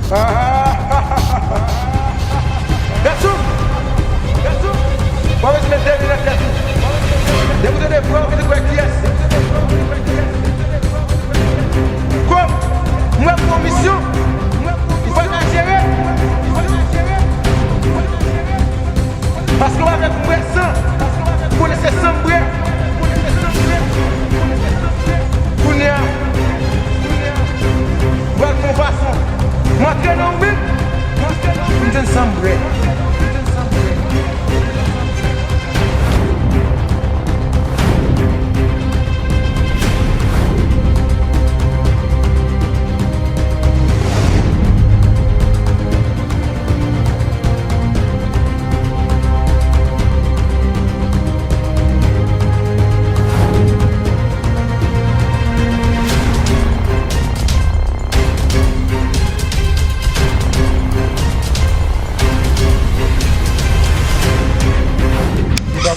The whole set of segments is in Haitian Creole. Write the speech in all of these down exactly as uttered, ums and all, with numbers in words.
Gason! Gason! W ap bezwen met de minèt, gason. Depi w tande vwa, w gentan kwè kiyès. Kòm mwen pou yon misyon, ou pa ka jere. Paske w avèk mwen san, ou konnen se san m bwè. Kounye a, m pral fè yon fason. M antre nan yon bit, m jwenn san m bwè.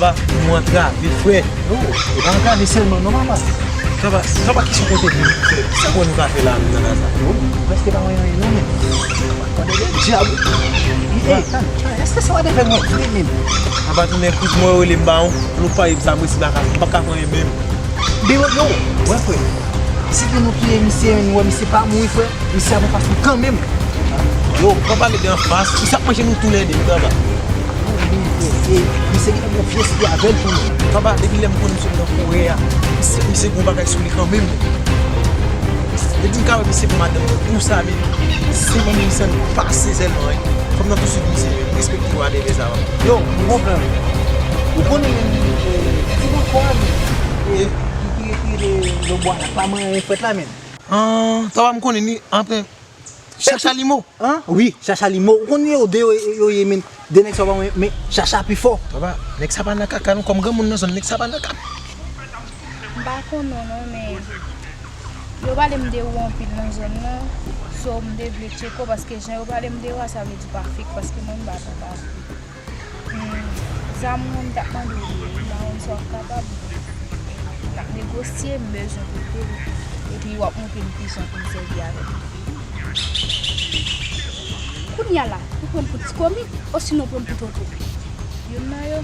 Papa, nou antrave, frè. Yo, e pa antrave sèlman non, papa. Papa, papa, ki sou kote nou, frè? Sa pou nou ka fè la menm nan kaz la? Yo, prèske pa wè anyen non, men. Papa, tande de dyab. Ey, tan, tan, èske se whatever nou vle menm? Papa, tounen kout mwen, rele m ba yon, nou pa e sa, mwen si baka, m pa ka pran anyen menm. Yo, yo, wè, frè. Si pou nou touye misye, nou wè misye pa mouri, frè, misye ap anfas nou kanmenm. Yo, pa pale de anfas, misye ap manje nou toulède, wi, papa. Misye gen yon vye espri avè l tou. Papa, depi lè m konnen misye nan kouri a, misye, misye gen bagay sou li kanmenm. Depi m ka wè misye pou madanm mwen, pou sa, men, se mwen menm sèl pase sèlman, wi. Fò m nan tout swiv misye, men, respekte w a de sa, papa. Yo, m konprann. Ou konnen, eh, ti bòkò a, men, eh, ki, ki, ki rete nan bwa la, pa manyen fèt la, men. An, sa va m konnen ni, anfen, Chacha Limo. An? Wi, Chacha Limo. Ou konn yo de yo, yo ye, men de nèg sa w pa wè, men Chacha pi fò. Papa, nèg sa pa nan kaka non, kòm granmoun nan zòn, nèg sa pa nan kaka. M pa konnen non, men yo pale m de ou anpil nan zòn nan. So, m te vle tcheke w, paske jan yo pale m de ou a, sa vle di w pa fake, paske mwen m pa fake. Hmm, zam ou an m t ap mande w li, m pa konn si w ap kapab. N ap negosye, m bezwen kote l. Epi w ap montre m kijan pou m sèvi avè l. Kounye a la, ou pran m pou ti komi, osinon pran m pou tonton? Youn nan yo.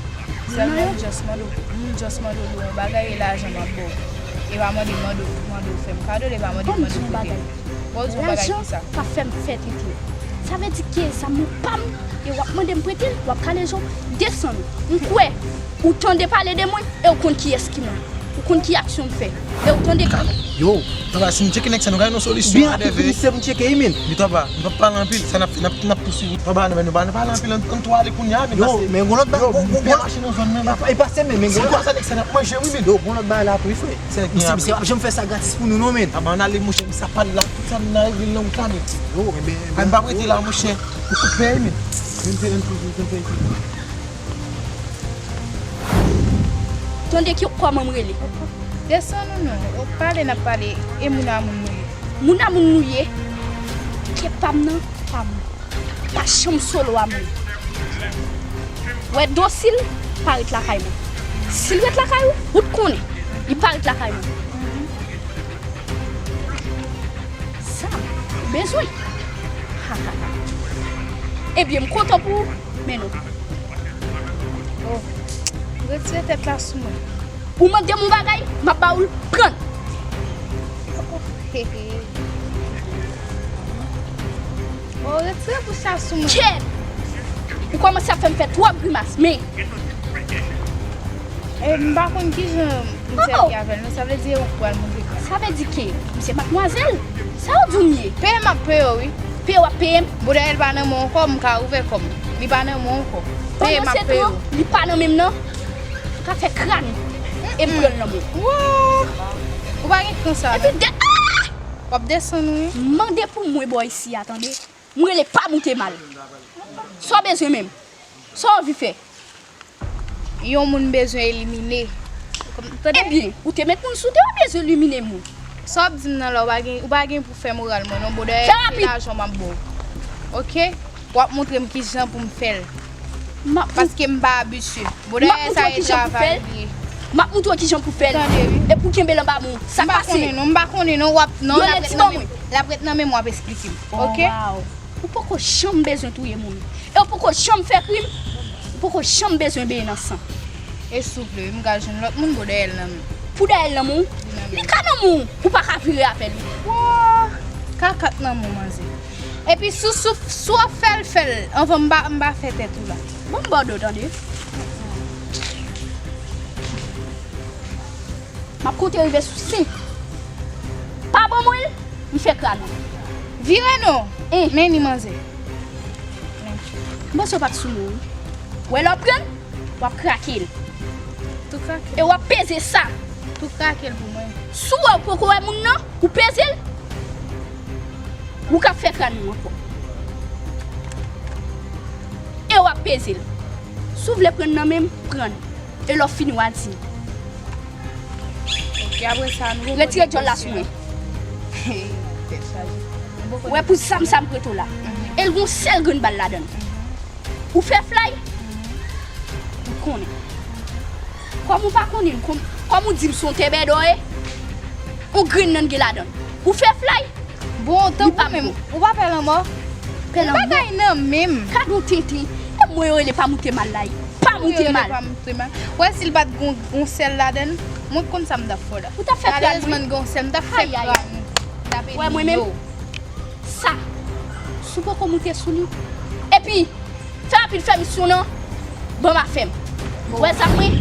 Youn nan yo? Sèlman m just mande w, m just mande w yon bagay e lajan m ap ba w. E pa mande m, mande w, mande w fè m kado l, e pa mande m, mande w prete m. Bon, di yon bagay ki sa? Lajan pa fè m fè tenten. Sa vle di ke zam nan pa m, e w ap mande m prete l, w ap kale je w, desann ou. M kwè ou tande pale de mwen, e w konn kiyès ki mwen. Ou konn ki aksyon m fè. E w tande. Yo, papa, si n tcheke nèg sa, nou ka jwenn yon solisyon. Byen, a tout piti se pou n tcheke, wi, men. Bito, papa, m p ap pale anpil, sa n ap, n ap, n ap pouswiv. Papa, non, men nou pa, nou pale anpil, ann, ann tou ale kounye a, men. Yo, pase, men gon lòt bagay, yo, gon, gon, m pè mache nan zòn nan, men. E pa, e pa se, men, men gon lòt. Se kwa sa, nèg sa n ap manje, wi, men. Yo, gon lòt bagay la tou, wi, frè. Se, misye, misye ap janm fè sa gratis pou nou, non, men. Papa, ann ale, monchè, misye ap pale la, tout sa n a regle l nan wout la, men. Yo, enben, enben. Ay, m p ap rete la, monchè. Ou koupe, men. Vin fè, vin fè, vin fè. Tande ki kòman m rele. Desann ou non, ou pale n ap pale, e moun a moun nou ye. Moun a moun nou ye, ke pa m nan, pa m. Pa janm solo a mwen. Wè, dosil pa ret lakay mwen. Si l ret lakay ou, ou t konnen, li pa ret lakay mwen. Sa m bezwen. Ha, ha, ha. Ebyen, m kontan pou ou, men non. Oh, retire tèt la sou mwen. Ou mande m yon bagay, m ap ba ou l, pran l. Oh, he, he. Oh, retire bouch la sou mwen. Kèt! Ou kòmanse ap fè m fè twòp grimas, men. E, m pa konn kijan m sèvi avè l, non. Sa vle di e ou k pral montre kò. Sa vle di ke m se madmwazèl? Sa w di w m ye? Peye m ap peye w, wi. Peye w ap peye m? Bon, dayè l pa nan men w ankò, m ka ouvè kò m. Li pa nan men w ankò. Peye m ap peye w. Pandan se tan, li pa nan men m nan. Ka fè kran e m pran l nan men w. Woo! Ou pa gen kran sa, non. Epi de, ah! W ap desann, wi. Mande pou mwen bò isi a, tande. M rele pa moute mal. Sa w bezwen menm? Sa w anvi fè? Yon moun bezwen elimine. Tande? Ebyen, ou te met moun sou tè, ou bezwen elimine moun. Sa w ap di m nan la, ou pa gen, ou pa gen pou fè moral mwen, non, bro. Dayè, se lajan m ap ba w. Oke? W ap montre m kijan pou m fè l. Paske m pa abitye. Bon, dayè, sa e travay li ye. M ap montre w kijan pou fè l. Tande, wi. Epi w kenbe l anba men w. Sa k pase? M pa konnen, non. M pa konnen, non. W ap, non, l ap ret nan men m. L ap ret nan men m, w ap esplike m. Oke? Ou poko janm bezwen touye moun. E ou poko janm fè krim. Ou poko janm bezwen benyen nan san. E si w vle, wi, m ka jwenn lòt moun pou dèyè l nan men. Pou dèyè l nan men w? Li nan men. Li ka nan men w. Ou pa ka vire avè l. Woo, kakat nan men w, manzè. Epi si w, si w, si w ap fè l, fè l. Anvan m pa, m pa fè tèt ou la. Bon, m ba w do, tande. M ap konte rive sou senk. Pa ban mwen l, m fè kràn ou. Vire non. Men ni manzè. M panse w pa t sou mwen wi. Wè lè w pran l, w ap krake l. Tou krake. E w ap peze sa. Tou krake l pou mwen. Si w wè w poko wè moun nan, ou peze l. Ou ka fè kràn ou ankò. E w ap peze l. Si w vle pran l nan men m, pran l. E lè w fini w a di m. Ok, apre sa, nou poko... Retire djòl la sou mwen. Tèt chaje. Ou wè pou zam sa m prete w la. Mhm. E l gon sèl grenn bal ladan l. Mhm. Ou fè flay? Mhm. Ou konnen. Kòm ou pa konnen, kòm, kòm ou di m se yon tèbèdò ye, yon grenn nan gen ladan l. Ou fè flay? Bon, tankou menm, ou pa pè lanmò? Pè lanmò? Bagay nan menm. Gad yon tenten. E mwen yo rele pa moute mal la. Pa moute mal. Pa moute mal. Wè si l pa t gon, gon sèl ladan l, mwen konn sa m t ap fè w la. Ou t ap fè kràn wi. Malerezman l gon sèl, m t ap fè kràn ou. Wè mwen menm. Sa. Si w poko moute sou li. Epi, fè rapid, fè misyon nan. Ban m afè m. Ou wè sa mwen?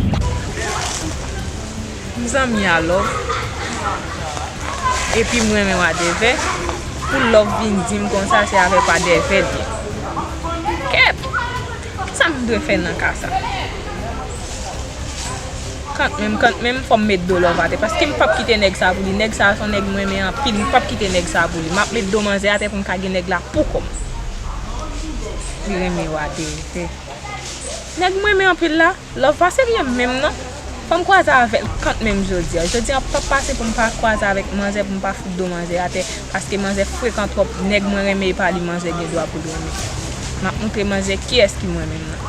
M zanmi a Love. Epi m renmen Wadèvè. Pou Love vin di m konsa se avèk Wadèvè l ye. Kèt! Sa m dwe fè nan ka sa? Kantmenm, kantmenm, fò m met do Love atè. Paske m p ap kite nèg sa pou li. Nèg sa se yon nèg m renmen anpil. M p ap kite nèg sa pou li. M ap met do manzè atè pou m ka gen nèg la pou kò m. Li renmen Wadèvè. Nèg m renmen anpil la, Love pa serye menm non. Fò m kwaze avè l kantmenm jodi a. Jodi a p ap pase pou m pa kwaze avèk manzè, pou m pa fout do manzè atè. Paske manzè frekan twòp. Nèg mwen renmen e pa li manzè gen dwa pou l renmen. M ap montre manzè kiyès ki mwen menm nan.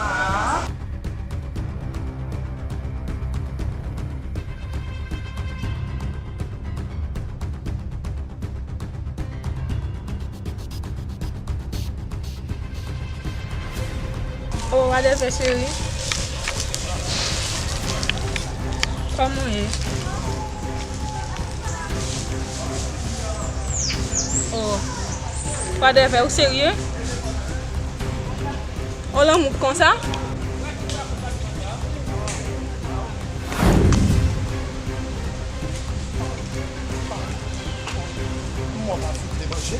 Oh, Wadèvè cheri. Kòman w ye? Oh. Wadèvè, ou serye? Yon lanmou konsa? Mwen pa fout de manje.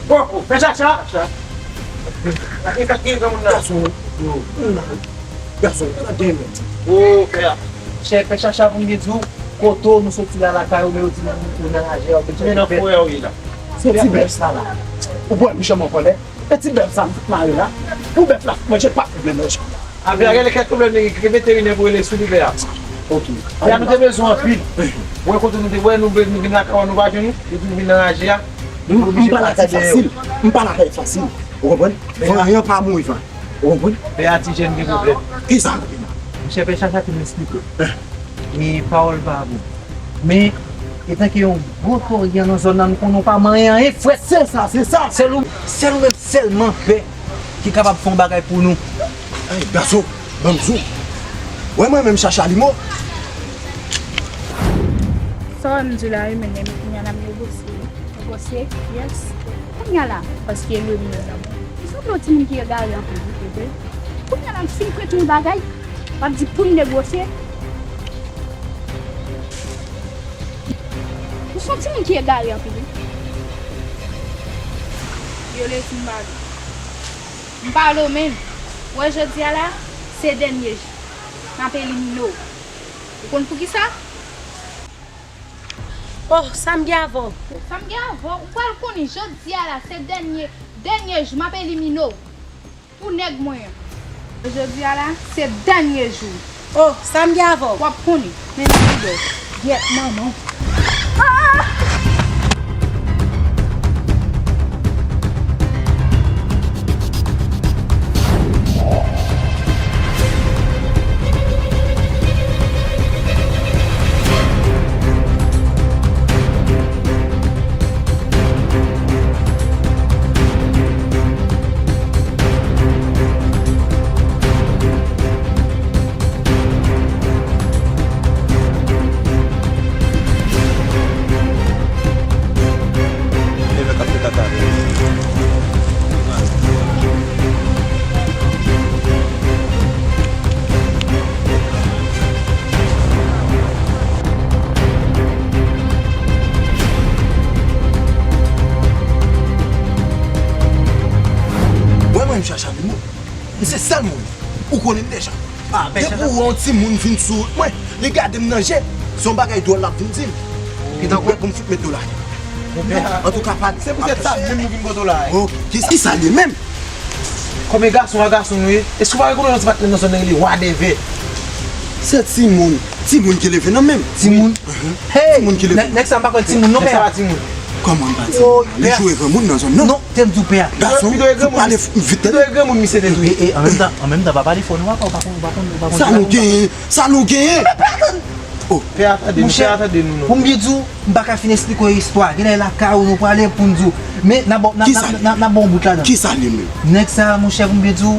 Poko, fè chacha. Chacha. Gason, gason, tande men. O, fè a. Chè, fè chacha pou m gen di w, kote w nou soti la lakay ou, men yo di nou ou nan raje a, ou te... Men nan forè w ye la. Se ti bèf sa la. Ou bwè m janm an kòlè. E ti bèf sa m fout mare la. Pou bèf la fout manje, pa fout vle manje. Apre a, rele kèk pwoblèm li, ki veterinè pou rele sou li vè a. Ok. Vè a nou te bezwen anpil. Ou wè kote nou te, wè nou, nou vin lakay ou, nou pa jwenn ou, epi nou vin nan raje a. M, m pa lakay fasil. M pa lakay fasil. Ou konprann? Vanyan pa mouri van. Ou konprann? Vè a ti jèn gen pwoblèm. Kisa? Monchè, fè chacha te m esplike w. E pawòl pa bon. Men, etanke yon gwo toryan nan zòn nan, nou konnen w pa manyen anyen, frè. Se sa, se sa. Sèl ou, sèl ou menm sèlman, pè, ki kapab fè yon bagay pou nou. Ay, gason, ban m di w. Wè mwen menm chacha li mo. Sa w wè m di w la, wi, men kounye a n ap negosye. Negosye? Yes. Kounye a la, paske l renmen yon nonm. Li sanble yon timoun ki egare anpil, wi, vre. Kounye a la, m fin prete yon bagay, w ap di pou n negosye. Ou se yon timoun ki egare anpil, wi. Yo lesi m pale. M pale w menm. Wè jodi a la, se dènye jou. M ap elimine w. Ou konn poukisa? Oh, sa m gen avè w? Sa m gen avè w? Ou pral konnen jodi a la, se dènye, dènye jou m ap elimine w. Pou nèg mwen an. Jodi a la, se dènye jou. Oh, sa m gen avè w? W ap konnen. Men nan video. Gyèt manman w. Ah! Yon timoun vin sou wout mwen, li gade m nan je, se yon bagay dwòl l ap vin di m. Li prè pou m fout met do la. Antouka, pa. Se poutèt sa menm nou vin kote w la. Oh, ki, ki sa li menm? Kòm e gason a gason nou ye, èske w pa rekonèt yon ti patnè nan zòn nan rele Wa Dèvè? Se timoun, timoun ki leve nan men m. Timoun? Hey! Timoun ki leve. Nèg, nèg sa m pa kwè timoun non, pè. Nèg sa pa timoun. Kòman m pa timoun? Li jwe granmoun nan zòn nan. Non, tèm di w pè a. Gason, fout pale vit tande. Pito e granmoun misye te tou ye. E, e, an menm tan, an menm tan, pa pale fò non, papa, ou pa konn, ou pa konn. Sa nou genyen? Sa nou genyen? Oh. Pè a tande nou, pè a tande nou non. Pou m byen di w, m pa ka fin esplike w istwa. Genlè lakay ou nou prale pou n di w. Men n a ba w, n a, n a, n a, n a ba w yon bout ladan. Kisa li menm? Nèg sa, monchè, pou m byen di w,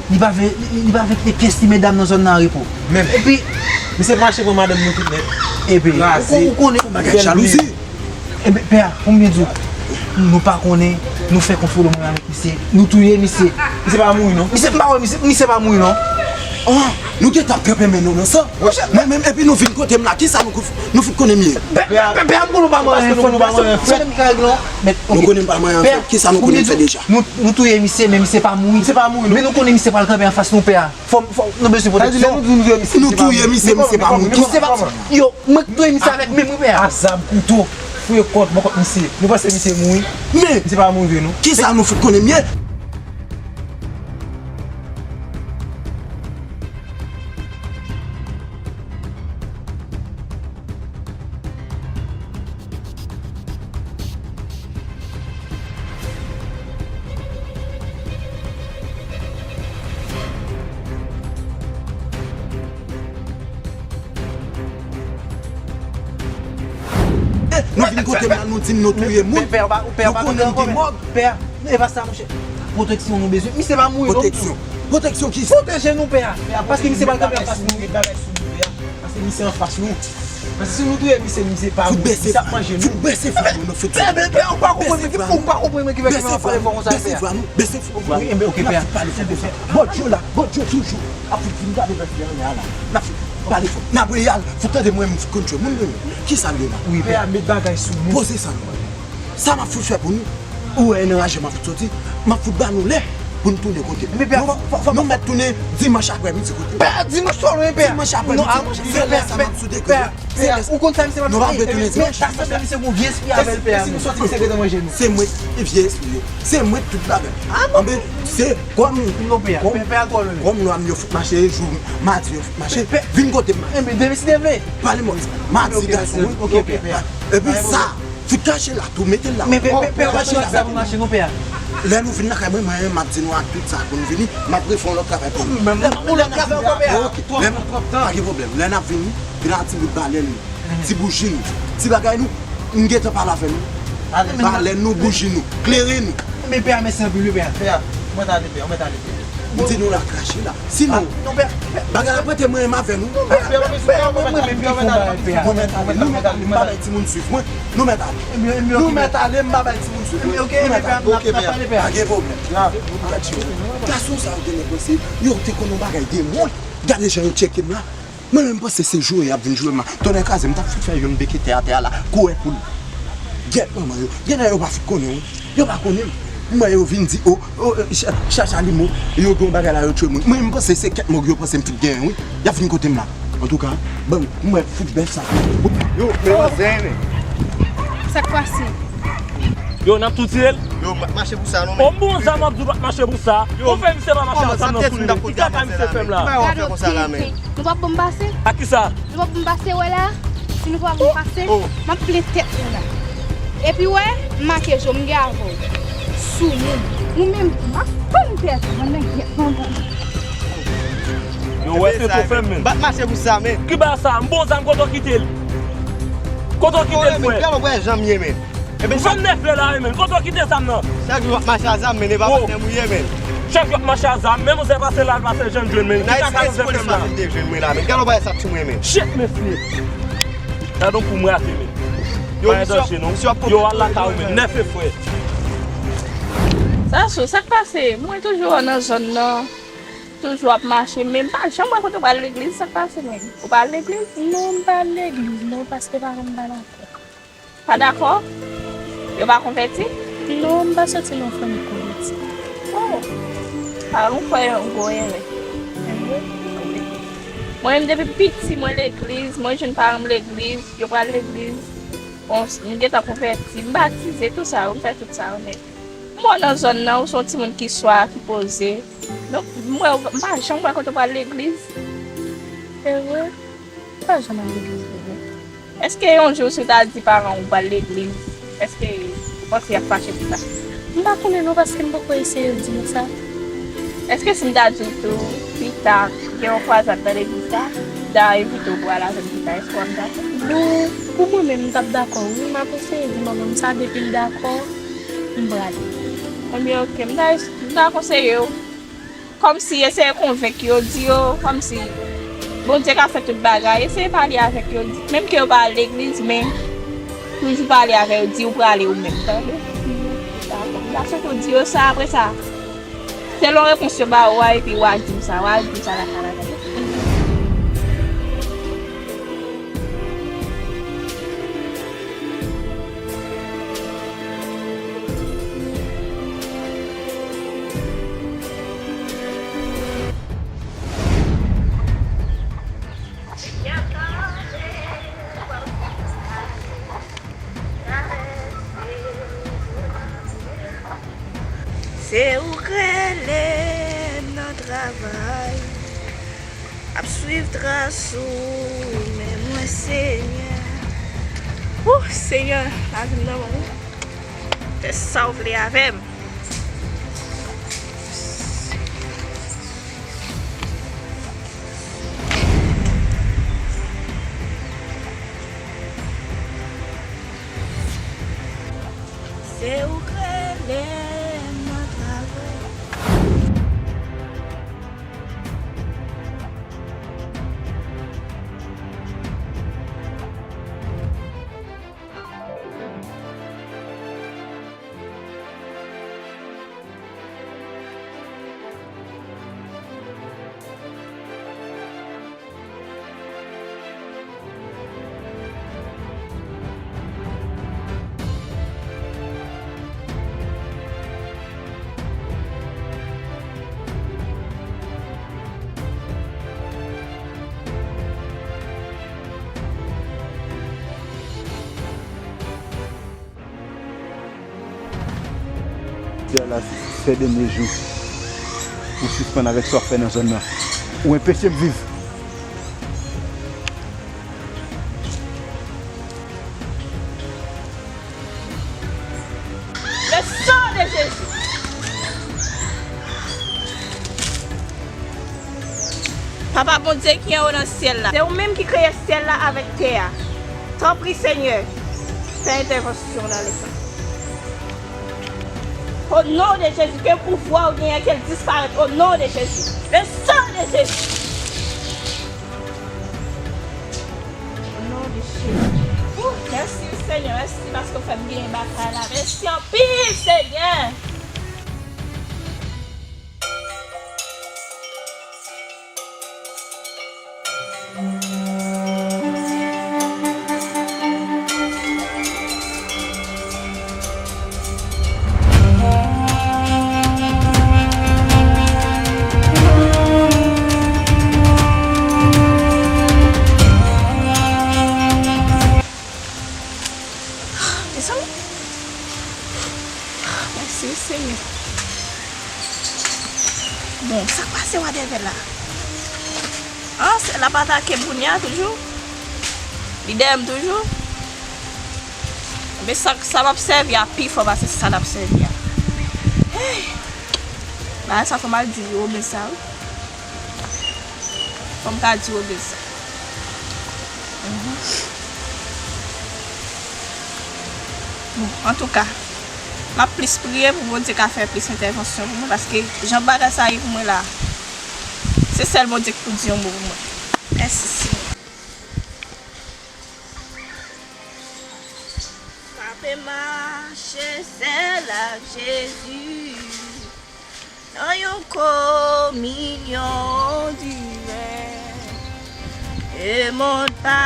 li pa vle, li, li pa vle kite pyès ti medam nan zòn nan an repo. Menm. Epi misye mache pran madanm nou tout nèt. Epi, ou, ou konnen. Bagay jalouzi. Enben, pè a, pou m byen di w, nou pa konnen, nou fè kont folo mwen avèk misye, nou touye misye. Misye pa mouri non. Misye, m pa wè misye, misye pa mouri non. Oh, nou gentan ap tranpe men nou nan san. Mwen menm, epi nou vin kote m la, kisa nou, nou fout konnen m ye? Pè, pè, pè, m konnen w pa manyen fò, nou pa manyen fò. Nou konnen m pa manyen fò, kisa nou konnen m fè deja? Nou, nou touye misye, men misye pa mouri. Misye pa mouri non. Men nou konnen misye pral kanpe anfas nou, pè a. Fò, fò, nou bezwen pwoteksyon. Nou touye misye, misye pa mouri. Misye pa, yo, mwen k touye misye avèk men mwen, pè a. A zam, kouto, fouye kòd bò kòt misye. Nou panse misye mouri? Men misye pa mouri vre non. Kisa nou fout konnen m ye? Eh, nou vin kote m la, nou di m nou touye moun. Nou konnen m te mòg. Pè, e pa sa, monchè. Pwoteksyon nou bezwen. Misye pa mouri non. Pwoteksyon. Pwoteksyon kisa? Pwoteje nou, pè a. Paske misye pral kanpe anfas nou. Paske misye anfas nou. Paske si nou touye misye, misye pa mouri. Misye ap manje nou. Fout bese vwa nou, fout bese vwa nou. Pè, pè, ou pa konprann mwen ki, ou pa konprann mwen ki fè ke m ap pale fò konsa, pè a. Bese vwa nou, bese vwa nou. Wi, enben, oke, pè a. N ap fout pale fò konsa. Bòdyo la, Bòdyo toujou ap fout vin gade bèf dèyè a la. N ap fout pale fò. N ap reyal, fout tande mwen, m fout konn tchwe moun, men kisa m ye la? Wi, pè a, met bagay sou nou. Poze sa non. Sa m ap fout fè pou nou? Ou wè nan raje m ap fout soti, m ap fout ba nou lè pou n tounen kote nou. Men pè a, fò, fò, fò, nou mèt tounen dimanch aprèmidi kote nou. Pè a, dimanch twò lwen, pè a. Dimanch aprèmidi, se lè sa m ap sou dekrè. Pè a, ou konn sa misye pa fè? Nou pa vle tounen dimanch. Men sa sanble misye gon vye espri avè l, pè a. Si nou soti, misye gentan manje nou. Se mwen, vye espri yo. Se mwen tout bagay. Anben, se kòm, kòm, kòm lwa m yo fout mache, jou madi yo fout mache, vin kote m. Enben, depi si te vle. Pale m, madi gason, wi. Oke, pè a. Epi sa, fout kache la tou, mete l la. Men pè, pè, pè, ou pa chita sa pou mache non, pè a. Lè nou vin lakay mwen, mwen, m ap di nou ak tout sa pou n vini, m ap refè yon lòt travay pou nou. Menm yon lòt travay ankò, pè a. Oke. Lè n ap, pa gen pwoblèm. Lè n ap vini, vin ak ti bout balèn nou, ti bouji nou, ti bagay nou, m gentan pale avè nou. Balèn nou, bouji nou, klere nou. Men pè a, mèsi anpil wi, pè a. Pè a, mwen t ale, pè a, mwen t ale, pè a. M di nou la krache la. Sinon, bagay la prete mwen menm avè nou. Mwen mèt ale, nou mèt ale, m pa bay timoun swiv mwen. Nou mèt ale. Nou mèt ale, m pa bay timoun swiv mwen. Nou mèt ale. Oke, pè a. Pa gen pwoblèm. Gason sa yo genlè panse yo te konn yon bagay de mwen. Gade jan yo tcheke m la. Mwen menm, m panse se jwe y ap vin jwe m la. Tonnè kraze m, m t ap fout fè youn beke tè atè a la. Kouwè poul. Gyèt manman yo. Genlè yo pa fout konnen wi. Yo pa konnen m. Mwen yo vin di, o, o, e, cha-, chacha limo, yo gen yon bagay la, yo tchwe moun. Mwen, m panse se kèk mòg yo panse m fout genyen wi. Y ap vin kote m la. Antouka, ban m, m wè fout bèf sa. Yo, men manzè, men. Sa k pase? Yo, n ap tou tire l? Yo, m p ap mache pou sa non, men. O, m bon zam, w ap di w p ap mache pou sa. Ou fè misye pa mache ak zam nan sou li, men. Ki kaka misye fè m la? Ki bagay w ap fè konsa la, men? Nou p ap ban m pase? Ak kisa? Nou p ap ban m pase, wè la? Si nou p ap ban m pase, m ap plen tèt nou la. Epi wè, m make je w, m gen avè w. Soumoun. Ou menm tou, m ap pann tèt ou, mwen nan gyèt manman. Yo, wè se tou fè m, men. M p ap mache pou sa, men. Ki bagay sa? M bon zam, kote w kite l? Kote w kite l, frè? Gade w wè jan m ye, men. Ou fè m nève la wi, men. Kote w kite zam nan? Chak jou w ap mache a zam, men e pa patnè m ou ye, men. Chak jou w ap mache a zam, men manzè pase la, l pase jwenn jwenn, men. Ki kaka manzè fè m la? Polis pa fin te jwenn mwen la, men. Gade w bagay sa ap sou mwen, men. Shit, mesye. Gade yon kou m rate, men. Yo, pa gen danje, non. Yo, al lakay ou, men. Nève, frè. Sa sou, sa k pase? Mwen toujou nan zòn nan. Toujou ap mache, men m pa janm wè kote w pral legliz, sa k pase menm? Ou pral legliz? Non, m pa al legliz, non, pastè pa konn m pa lakay. Pa dakò? Yo pa konvèti? Non, m pa soti nan fanmi konvèti. Oh! Alò, ou fè yon gwo erè. Erè? Wi. Mwen menm depi piti mwen legliz, mwen jwenn paran m legliz, yo pral legliz. Bon, m gentan konvèti, m batize, tout sa yo, m fè tout sa yo, men m wè w nan zòn nan, ou se yon timoun ki swa, ki poze. Donk, m wè w, m pa janm wè kote w pral legliz. Se vre? M pa janm al legliz, bebe. Èske yon jou si w ta di paran w ou pral legliz, èske ou panse y ap fache pou sa? M pa konnen non, paske m poko eseye di yo sa. Èske si m ta di w tou, pita, gen yon kwazad nan legliz la, m ta envite w pou al avè m pita, èske w ap dakò? Bon, pou mwen menm, m t ap dakò, wi, m ap eseye di manman m sa, depi l dakò, m prale. Ebyen, oke, m ta, m ta konseye w. Kòmsi eseye konvenk yo, di yo, kòmsi Bondye ka fè tout bagay, eseye pale avèk yo, di, menm ke yo pa al legliz, men toujou pale avè yo, di ou prale ou menm, tande? Dakò, m ta sot ou di yo sa, apre sa, selon repons yo ba ou a, epi w a di m sa, w a di m sa lakay la, tande? Se ou k rele m nan travay. Ap swiv tras ou, men mwen, Senyè. Ou, Senyè, lavi m nan men w. Fè sa w vle avè m. Se ou k rele m nan travay. Sè la, fè dènye jou. Ou sispann avèk sa w ap fè nan zòn nan. Ou enpeche m viv. Le sang de Jésus. Papa Bondye ki anwo nan syèl la, se ou menm ki kreye syèl la avèk tè a. Tanpri, Senyè, fè entèvansyon nan lesann. O non de Jezi, ke pouvwa w genyen, ke l disparèt. O non de Jezi. Le sang de Jésus. O non de Jezi. Ouh, mèsi, Senyè. Mèsi paske w fè m genyen batay la. Mèsi anpil, Senyè. Mezanmi. Mèsi, Senyè. Bon, sa k pase Wadèvè la? Ah, sè l ap atake m kounye a toujou? Li dèyè m toujou? Men sa, sa m ap sèvi a pi fò pase sa l ap sèvi a. Hey! Bagay sa fò m al di Woben sa, wi. Fò m ka di Woben sa. Mhm. Bon, antouka, m ap plis priye pou Bondye ka fè plis entèvansyon pou mwen, paske jan bagay sa ye pou mwen la, se sèl Bondye ki pou di yon mo pou mwen. Mèsi, Senyè. M ape mache sèl ak Jezi. Nan yon kominyon diven. Lemonn pa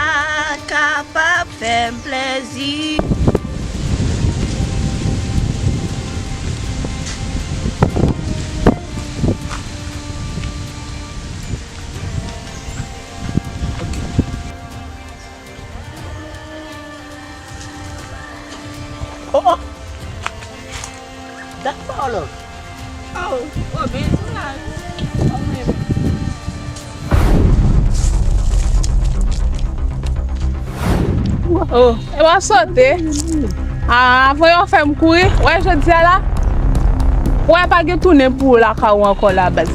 kapab fè m plezi. Oh, oh, ben, sou la. Oh, e w ap sote? Ah, avan yo fè m kouri. Wè, jodi a la, wè, pa gen tounen pou ou lakay ou ankò la, baz.